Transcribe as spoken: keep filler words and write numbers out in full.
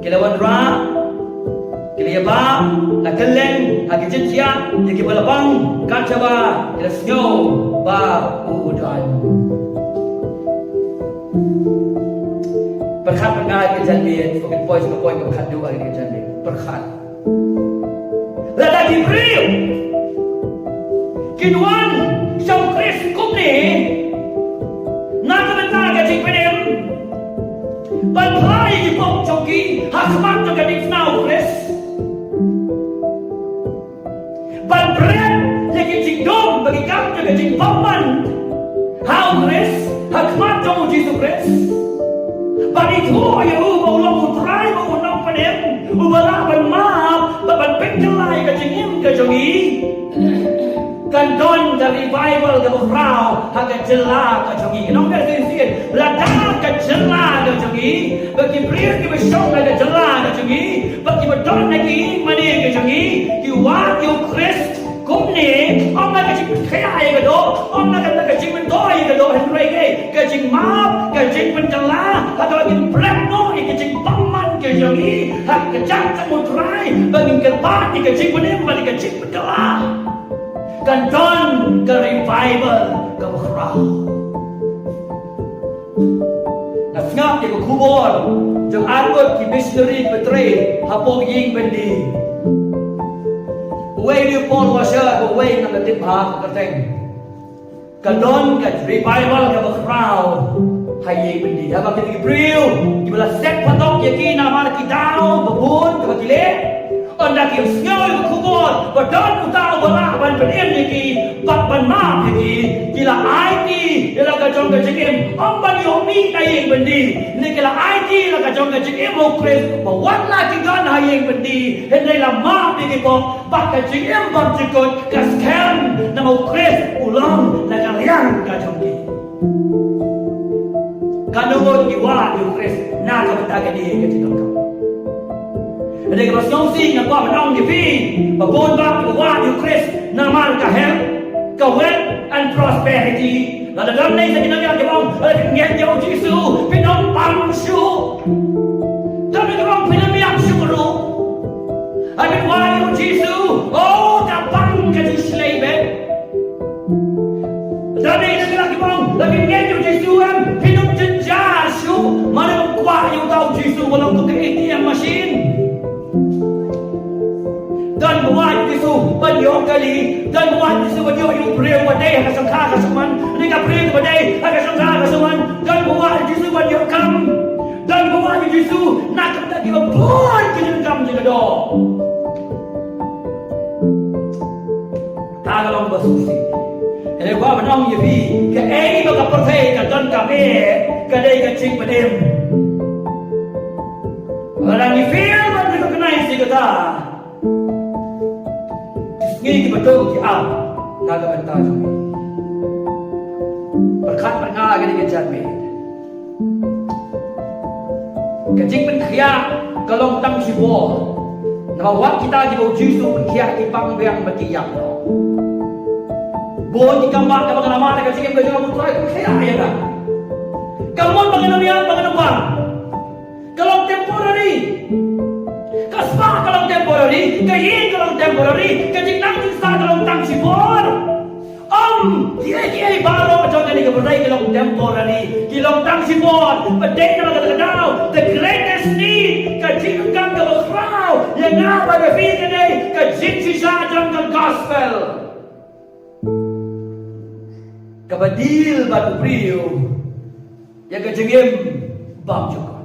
Ki la wanrah, ki la ïabah na kylleng ha ki jingthiah ïa kiba la pang, kat shaba ki la sngew ba u don. Pyrkhat pat nga ïa ka jingmut, pyrkhat pat nga ïa ka jingmut. Pyrkhat. Lada ki briew kin wan sha u Khrist kumne na ka bynta ka jingpynim, ban phla ïa ki pop jong ki ha khmat jong ka diengphna u Khrist, ban bret ïa ki jingdum bad ki kam jong ka jingbymman ha u Khrist, ha khmat jong u Jisu Khrist, ban ithuh ïa u ba u long u Trai bad u Nongpynim uba lah ban map bad ban pynkylla ïa ka jingim ka jong ngi. Kan don ka revival kaba khraw ha ka jylla ka jong ngi. Ngan ong shisien, lada ka jylla ka jong ngi bad ki briew kiba shong ha ka jylla ka jong ngi bad kiba don ha ki ïing mane ka jong ngi ki wad ïa u Khrist kumne, ym na ka jingpynkhiah ïa ka doh, ym na ka, na ka jingmyntoi ïa ka doh, hynrei ka jingmap, ka jingpynkylla, hato ngin bret noh ïa ka jingbymman ka jong ngi ha ka kjat jong u Trai, ba ngin kyrpad ïa ka jingpynim bad ïa ka jingpynkylla. Kan don ka revival kaba khraw. Nga sngap ïa ka khubor jong arngut ki missionary kiba trei hapoh ïing byndi. Uwei u Paul Washer, uwei na ka tip ha ka kyrteng. Ka don ka revival kaba khraw ha ïing byndi. Haba ki briew kiba la set patok ïa ki namar ki daw ba bun kaba ki leh, ynda ki sngew ïa ka khubor ba don uta uba lah ban pynim ïa ki bad ban map ïa ki, ki la aiti ïa la ka jong ka jingim, ym ban ïoh mih na ïing byndi, ne ki la aiti ïa la ka jong ka jingim ha u Khrist, ba wat la ki don ha ïing byndi hynrei la map ïa ki pop bad ka jingim bymjukut ka skhem namar u Khrist u long na ka liang ka jong ki. Katno ngut ki wad ïa u Khrist na ka bynta kane ka jingdonkam? Hynrei kaba sngewsih nga kwah ban ong ïa phi ba bun bah kiba wad ïa u Khrist namar ka health, ka wealth and prosperity. Lada don ne sa ki nongïalam kiba ong, eh, ngeit ïa u Jisu phin ym pang shuh. Don ne kiba ong phin ym ïap shuh ruh. Haba phin wad ïa u Jisu, oh, ka pang ka jingshlei beit. Don ne ki nongïalam kiba ong, lada phi ngeit ïa u Jisu em, phin ym jynjar shuh. Mano ym kwah ïa uta u Jisu ba long kum ka A T M machine? Don ba wad ïa u Jisu ban ïoh kali, don ba wad ïa u Jisu ban ïoh ïa u briew ba dei ha ka shongkha ka shongman, ne ka briew ba dei ha ka shongkha ka shongman. Don ba wad ïa u Jisu ban ïoh kam, don ba wad ïa u Jisu na ka bynta kiba bun ki jingdonkam jong ka doh. Ka long ba sngewsih. Hynrei kwah ban ong ïa phi, kaei ba ka pyrthei ka donkam eh, ka dei ka jingpynim. Lada ngi fail ban recognize ïa kata, ki sngi kiba duk ki ap na ka bynta jong ngi. Pyrkhat pat nga ha kane ka janmiet. Ka jingpynkhiah ka long tang shipor. Namar wat kita kiba u Jisu u pynkhiah ki pang biang bad ki ïap noh. Bun ki kam ba kaba nga la mad ha ka jingim ka jong nga, u Trai pynkhiah ïa nga. Ka mon ba ngan ym ïap, ba ngan ym pang, ka long temporary. Ka spah ka long temporary, ka ïing ka long temporary, ka jingnang jingstad ka long tang shipor. Ym, kiei kiei baroh jong kane ka pyrthei ki long temporary, ki long tang shipor. Ba dei na kata ka daw, the greatest need, ka jingdonkam kaba khraw ïa nga bad ïa phi ka dei ka jingshisha jong ka gospel, kaba deal bad u briew ïa ka jingim bymjukut.